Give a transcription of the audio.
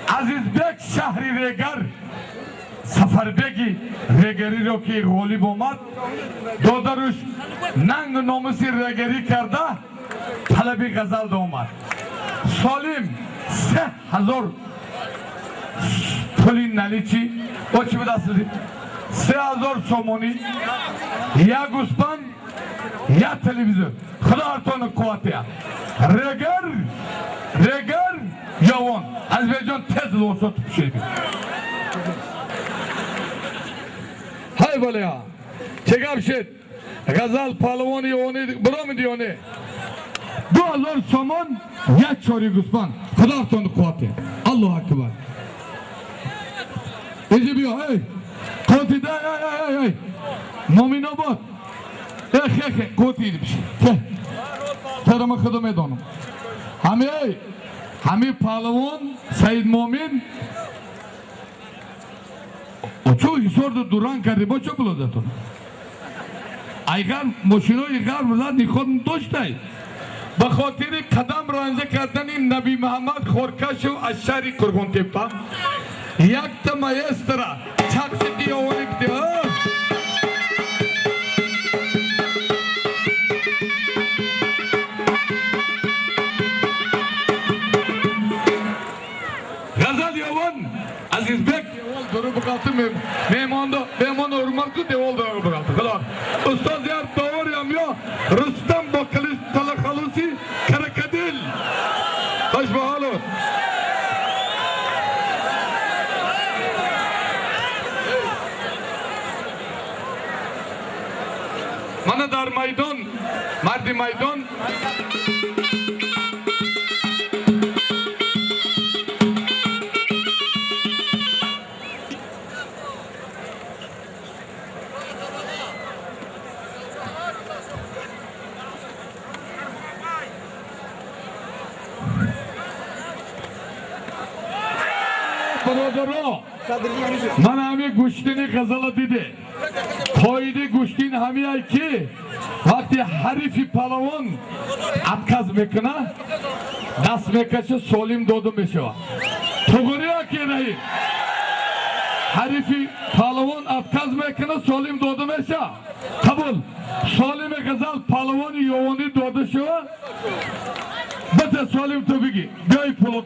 Азизбек шаҳри Регар Сафарбеги Регариро ки ғолиб омад, додаруш нангу номуси Регарӣ карда талаби ғазал омад. Солим 3000 пули наличи о чӣ буд асли 3000 сомонӣ, як гӯспанд, як телевизор. Худо ҳартону қувват. Регар, Регар, Явон. Азизбекҷон, тез либосот пӯшед. Ҳай балеа. Чӣ гап шед? Ғазал палвони Явони биромиди ё не? 2000 сомон, як чори гӯспанд. Худо ҳартону қувват. Аллоҳу акбар. Иҷи биё, эй. Қотида, эй, эй, эй, эй. Моминобод. Эх, эх, қотид биши. Тера ман худо медонам. Ҳами эй, ҳами паҳлавон Саид Момин чо ҳисорду дуранг карди, бо чо булодатон? Ай ғарб мошинои ғарб зад ниход доштай. Ба хотири қадам ранҷа кардани Наби Муҳаммад Хоркашев аз шаҳри Қурғонтеппа якта маэстро чақсити ёвони кити. Ғазал Явон, Азизбек дуру буқалты меҳмонду меҳмон ҳурмат ку девол дуру буқалты. Худо. Устоз яр доварям ё Рустам бо калис талахалуси крокодил. Хош ба ҳолот. Мана дар майдон, марди майдон. Бародаро, ман ҳами гӯштини ғазала диде. Қоиди гӯштин ҳамияй ки вақти ҳарифи палавон отказ мекуна, даст мекаша, солим дода мешавад. Туғрия ки раҳим? Ҳарифи палавон отказ мекуна, солим дода мешавад. Қабул. Солими ғазал палавони ёвонӣ дода шава. Бата солим ту биги. Биёй пулот.